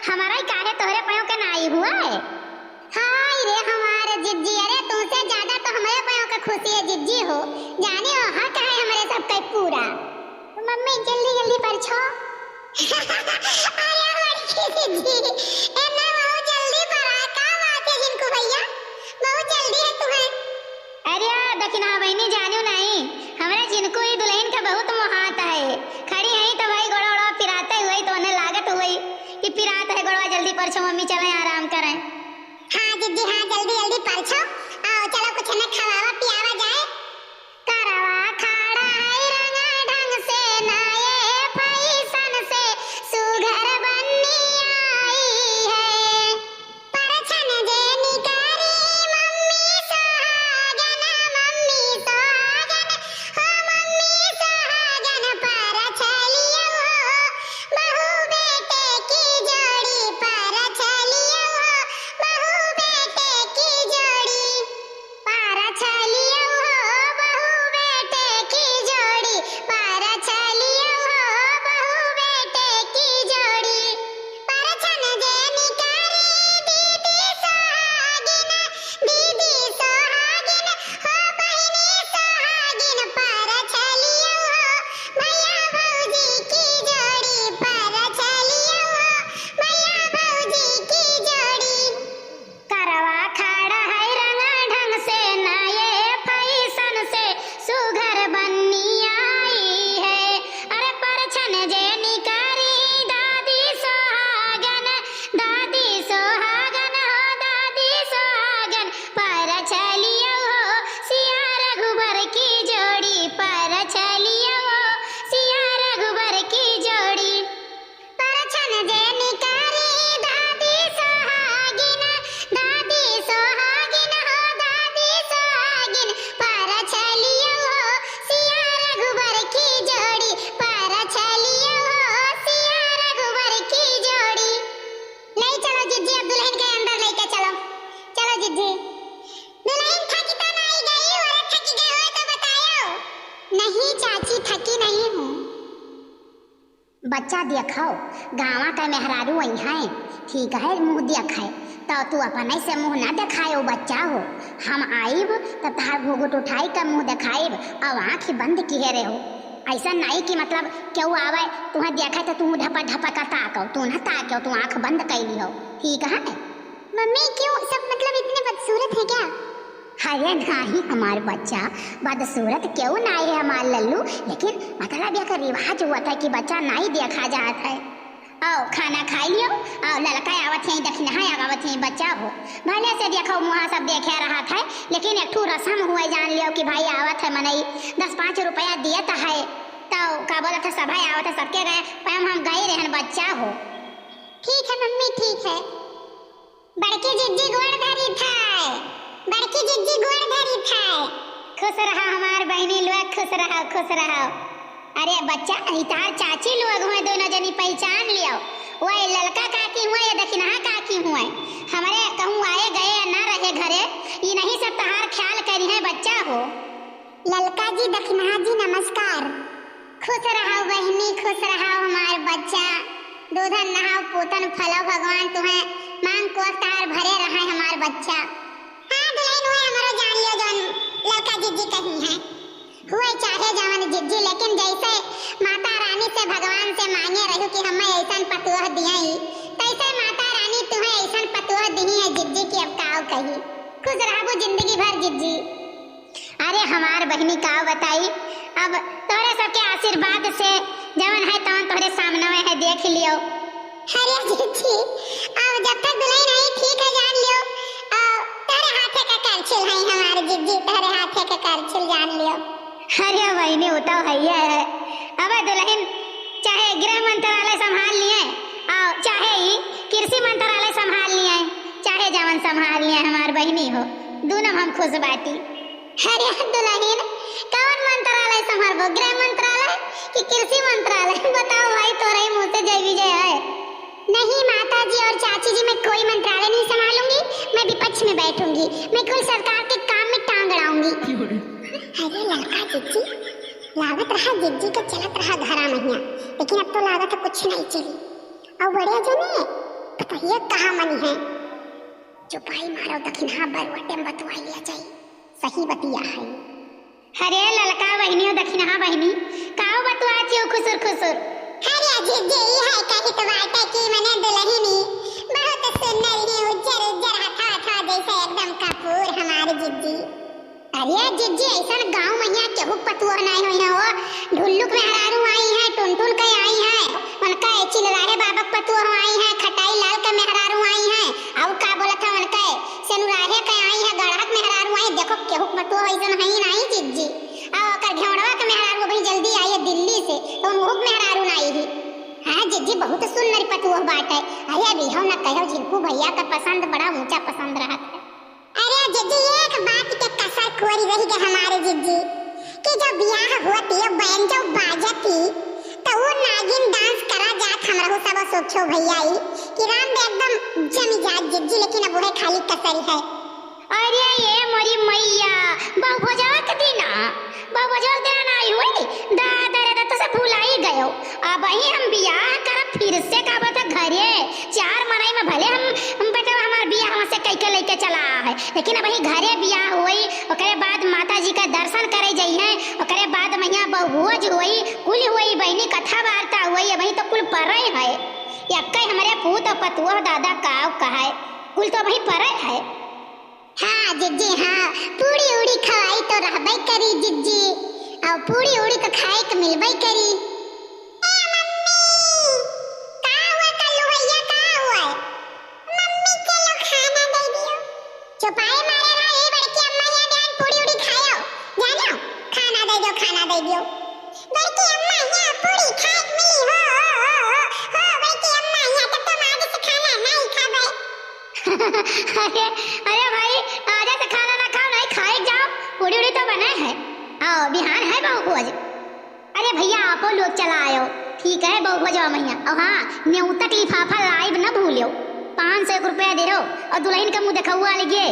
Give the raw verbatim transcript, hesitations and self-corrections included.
हमरे काहे तोहरे पयो के नाई हुआ है? हाय रे हमारे जिज्जी, अरे तुमसे ज्यादा तो हमरे पयो के खुशी है जिज्जी हो। जाने हो हक है हमरे सबके पूरा। मम्मी जल्दी जल्दी परछो। अरे बड़की जिज्जी, एतना बहुत जल्दी परा, का बात है जिनको भैया? बहुत जल्दी है तुम्हें। अरे दखिनहा बहिनी, जानिउ नाहीं, हमरे जिनको ई दुलहिन के बहुत मोहात है। खड़ी हईं त भाई गोड़वा ओड़वा पिराते हुए तो उन्हें लागत हुए कि पिरात है गोड़वा, जल्दी परछो मम्मी, चलें आराम करें। हाँ जिज्जी हाँ, जल्दी जल्दी परछो। आओ चलो कुछ न खवावा पियावा जाए। करवा खाड़ा है रंगा ढंग से, नए फैशन से सुघर बन्नी आई है। परछन जे निकारी मम्मी सोहागन, मम्मी सोहागन, हो मम्मी सोहागन, परछलियो हो बहू बेटे की जोड़ी, परछलियो हो बहू बेटे की जोड़ी। परछलियो हो बहू बेटे की जोड़ी, परछलियो हो बहू बेटे की जोड़ी। परछन जे निकारी दीदी सोहागिन, दीदी सोहागिन, हो बहिनी सोहागिन, परछलियो हो भैया भौजी की जोड़ी, परछलियो हो भैया भौजी की जोड़ी। करवा खाड़ा है रंगा ढंग से, नए फैशन से सुघर बन्नी आई है। अरे परछन जे निकारी दादी सोहागन, दादी सोहागन हो दादी सोहागन, परछलियो हो सिया रघुबर की जोड़ी, परछलियो हो सिया रघुबर की जोड़ी। परछन जे निकारी दादी सोहागिन, दादी सोहागिन हो दादी सोहागिन, परछलियो हो सिया रघुबर की जोड़ी, परछलियो हो सिया रघुबर की जोड़ी। ले चलो जिज्जी, अब दुलहिन के अंदर लेके चलो। चलो जिज्जी। दुलहिन थकी तो नाहीं गई, अरे थकी गए हो तो बतायो। नहीं चाची, थकी नहीं हूँ। बच्चा देखो, गाँवा के मेहरारू अइहैं, ठीक है, मुँह देखै, तौ तू अपने से मुँह ना देखायो बच्चा हो। हम आइब त तहार घुघुट उठाई के मुँह देखाइब, अउ आँखि बंद किहे रहो। अइसन नाहीं कि मतलब केहू आवै, तुहैं देखै त तू ढपक ढपक के ताको, तू ना ताको, तू आँख बंद कइ लिहो, ठीक है? मम्मी, क्यों सब मतलब इतने बदसूरत हैं क्या? अरे नाहीं हमार बच्चा, बदसूरत केहू नाहीं है हमार लल्लू, लेकिन मतलब एक रिवाज होत है कि बच्चा नाहीं देखा जात है। आओ खाना खाइ लियो, आओ ललका आवत हैं, दखिनहा आवत हैं, बच्चा हो। भले से देखो मुँहा सब देखे रहत है, लेकिन एक ठू रसम हुए जान लियो कि भाई आवत है मनई, दस पाँच रुपया दियत है, तौ का बोलत है सभै आवत है, सबके गए, पहम हम गई रहन बच्चा हो। ठीक है मम्मी, ठीक है। बड़की जिज्जी गोड़ धरी थाय, बड़की जिज्जी गोड़ धरी थाय। खुश रहा हमार बहिनी लोग, खुश रहो, खुश रहो। अरे बच्चा, ई तहार चाची लोग हुए, दोनों जनी पहिचान लियो। वही ललका काकी हुए या दखिनहा काकी हुए, हमरे कहूँ आए गए या ना रहे घरे, इनही सब तहार ख्याल करिहैं बच्चा हो। ललका जी, दखिनहा जी, नमस्कार। खुश रहो बहिनी, खुश रहो हमार बच्चा। दूधन नहाओ, पूतन फलो, भगवान तुहैं मांग कोख तहार भरे रहैं हमार बच्चा। हाँ दुलहिन, हुए हमरो जान लियो जौन ललका जिज्जी कहिहैं। हुए चाहे जवन जिज्जी, लेकिन जैसे माता रानी से भगवान से मांगे रहू कि हमें अइसन पतोह दियई, तैसे माता रानी तुहैं अइसन पतोह दिही है जिज्जी कि अब काव कही। खुश रहबू जिंदगी भर जिज्जी। अरे हमार बहिनी, का बताई, अब तोहरे सबके आशीर्वाद से जवन है तवन तोहरे सामने है, देख लियो। अरे जिज्जी, अब जब तक दुलहिन आई ठीक है, जान लियो, अ, तोहरे हाथे का करछिल है हमार जिज्जी, तोहरे हाथे का करछिल जान लियो। अरे बहिनी, उ तो हइये है। अब दुलहिन चाहे गृह मंत्रालय संभाल लिहे, अउ चाहे ई कृषि मंत्रालय संभाल लिहे, चाहे जवन संभाल लिहे हमार बहिनी हो, दूनों हम खुश बाटी। अरे दुलहिन, कवन मंत्रालय संभालबो, गृह मंत्रालय कि कृषि मंत्रालय? बताओ भाई, तोरे मुँह से जय विजय है। नहीं माता जी और चाची जी, मैं कोई मंत्रालय नहीं संभालूंगी, मैं विपक्ष में बैठूंगी, मैं कुल सरकार के काम में टांग अड़ाऊंगी। अरे ललका जिज्जी, लागत रहा जिज्जी के चलत रहा घरा महिया, लेकिन अब तो लागत है कुछ नहीं चली। अउ बड़े जने ये कहाँ मनी है? चुपाई मारो दखिनहा बरुआ टेम बतुआई लिया जाई। सही बतिया है। अरे ललका बहिनी और दखिनहा बहिनी, काउ बतुआ चियो खुसुर खुसुर? अरे जिज्जी, ई है कहित बाटे कि मने दुलहिनी बहुत सुंदर ही, उज्जर उज्जर हथा हथा जैसे एकदम कपूर हमार जिज्जी। अरे जिज्जी, ऐसन गाँव महिया केहू के पतुआ नाई होई है हो। ढुल्लुक मेहरारू आई है, टुनटुन के आई है, उनका चिलराहे बाबक पतुआ आई है, खटाई लाल के मेहरारू आई है, और का बोलत है उनके सेनुराहे के आई है, गढ़क मेहरारू आई, देखो केहू के पतुआ ऐसन है ही नाई जिज्जी। और ओकर घेवड़वा के मेहरारू अभी जल्दी आई है दिल्ली से, तो उनहू के मेहरारू नाई ही। हाँ जिज्जी, बहुत सुंदर पतुआ बाटे। अरे अभी हम ना कहो झिंकू भैया का पसंद बड़ा ऊंचा पसंद रहत है। अरे जिज्जी, एक बात के कसर कोरी रही गए हमारे जिज्जी, कि जब बियाह होती, बैंजो बाजती, तो वो नागिन डांस करा जात हमरहू सब सोचो भैया ई, कि राम बे एकदम जमी जात जिज्जी, लेकिन अब वह खाली कसर है। अरे ये मोरी मैया, बहु भोजवा के दिन, बहु भोजवा के दिन आई हुई, दादा रे, तो से भुलाई गयो। अब ही हम बियाह करब फिर से का बात है घरे, चार मनई में भले हम, हम बेटा हमार बियाह हमसे कई के लेके चला है, लेकिन अब ही घरे बियाह हुई, ओकरे बाद माता जी का दर्शन करे जइहे, ओकरे बाद मैया बहु भोज हुई, कुल हुई बहिनी कथा वार्ता हुई, अब ही तो कुल परे है। यक्के हमरे पूत और पतुआ दादा काव कहाए, कुल तो अब ही परे है। हाँ जिज्जी हाँ, पूड़ी उड़ी खवाई तो रहबे करी जिज्जी, और पूड़ी उड़ी तो खाए के मिलबे करी। ए मम्मी, का हुआ कल्लू भैया, का हुआ? मम्मी चलो खाना दे दियो। चुपाई मारे रहा, ये बड़की अम्मा यहाँ जान पूड़ी उड़ी खायो, जानो, खाना दे दियो, खाना दे दियो। बड़की अम्मा यहाँ पूड़ी खाए के मिली हो, हो, हो, हो, हो, बड़की अम्मा यहाँ तब तो आज से खाना नहीं खाबे। अरे, अरे भाई, आज से खाना ना खाओ, नहीं खाए जाओ, पूड़ी उड़ी तो बने है। आओ, बिहान है बहु भोज। अरे भैया, आपो लोग चला आयो। ठीक है बहु भोजवा मैया। और हाँ, नेउता के लिफाफा लाइब न भूल्यो। पाँच सौ एक रुपया देहो और दुलहिन का मुँह देखउआ लगे।